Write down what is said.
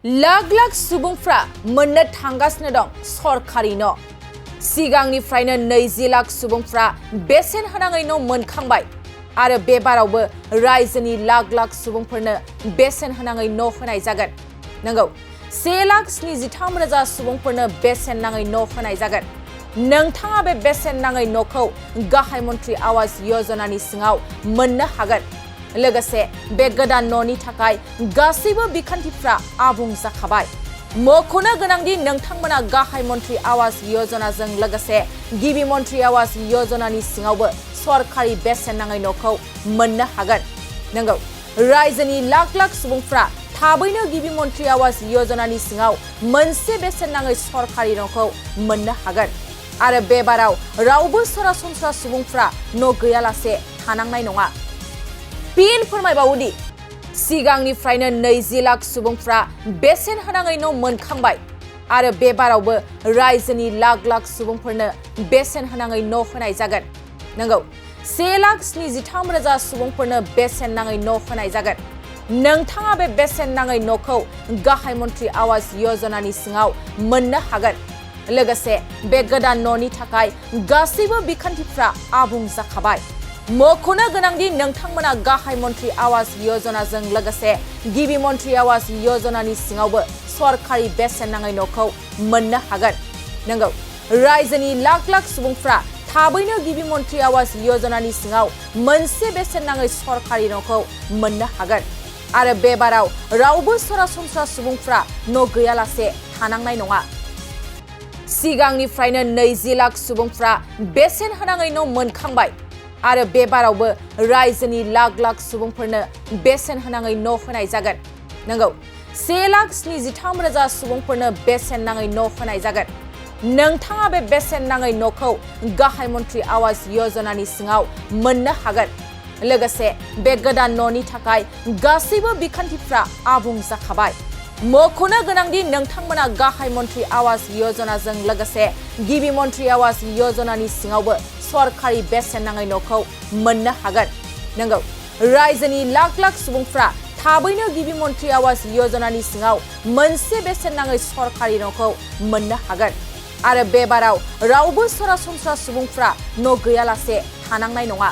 लाख लाख सुबुंफ्रा मोननो थांगासिनो दं सरखारि न'। सिगांनिफ्रायनो 20 लाख सुबुंफ्रा बेसेन होनाङै न' मोनखांबाय आरो बे बारावबो रायजोनि लाख लाख सुबुंफोरनो बेसेन होनाङै न' होनाय जागोन। नंगौ, 1,73,000 सुबुंफोरनो बेसेन नाङै न' होनाय जागोन। नोंथाङा बे बेसेन नाङै न'खौ गाहाय मन्त्रि आवास योजनानि सिङाव मोननो हागोन। लोगोसे बे गोदान न'नि थाखाय गासैबो बिखान्थिफ्रा आबुं जाखाबाय। मख'नो गोनांदि नोंथांमोना गाहाय मन्त्रि आवास योजनाजों लोगोसे गिबि मन्त्रि आवास योजनानि सिङावबो सरखारि बेसेन नाङै न'खौ मोननो हागोन। नंगौ, रायजोनि लाख लाख सुबुंफ्रा थाबैनो गिबि मन्त्रि आवास योजनानि सिङाव मोनसे बेसेन नाङै सरखारि न'खौ मोननो हागोन आरो बे बाराव रावबो सरासनस्रा सुबुंफ्रा न' गैयालासे थानांनाय नङा। फिन फोरमायबावोदि सिगांनिफ्रायनो 20 लाख सुबुंफ्रा बेसेन होनाङै न' मोनखांबाय आरो बे बारावबो रायजोनि लाख लाख सुबुंफोरनो बेसेन होनाङै न' होनाय जागोन। नंगौ, 1,73,000 सुबुंफोरनो बेसेन नाङै न' होनाय जागोन। नोंथाङा बे बेसेन नाङै न'खौ गाहाय मन्त्रि आवास योजनानि सिङाव मोननो हागोन। लोगोसे बे गोदान न'नि थाखाय गासैबो बिखान्थिफ्रा आबुं जाखाबाय। मख'नो गोनांदि नोंथांमोना गाहाय मन्त्रि आवास योजनाजों लोगोसे गिबि मन्त्रि आवास योजनानि सिङावबो सरखारि बेसेन नाङै न'खौ मोननो हागोन। नंगौ, रायजोनि लाख लाख सुबुंफ्रा थाबैनो गिबि मन्त्रि आवास योजनानि सिङाव मोनसे बेसेन नाङै सरखारि न'खौ मोननो हागोन आरो बे बाराव रावबो सरासनस्रा सुबुंफ्रा न' गैयालासे थानांनाय नङा। सिगांनिफ्रायनो 20 लाख सुबुंफ्रा बेसेन होनाङै न' मोनखांबाय आरो बे बारावबो रायजोनि लाख लाख सुबुंफोरनो बेसेन होनाङै न' होनाय जागोन। नंगौ, 1,73,000 सुबुंफोरनो बेसेन नाङै न' होनाय जागोन। नोंथाङा बे बेसेन नाङै न'खौ गाहाय मन्त्रि आवास योजनानि सिङाव मोननो हागोन। लोगोसे बे गोदान न'नि थाखाय गासैबो बिखान्थिफ्रा आबुं जाखाबाय। मख'नो गोनांदि नोंथांमोना गाहाय मन्त्रि आवास योजनाजों लोगोसे गिबि मन्त्रि आवास योजनानि सिङावबो सरखारि बेसेन नाङै न'खौ मोननो हागोन। नंगौ, रायजोनि लाख लाख सुबुंफ्रा थाबैनो गिबि मन्त्रि आवास योजनानि सिङाव मोनसे बेसेन नाङै सरखारि न'खौ मोननो हागोन आरो बे बाराव रावबो सरासनस्रा सुबुंफ्रा न' गैयालासे थानांनाय नङा।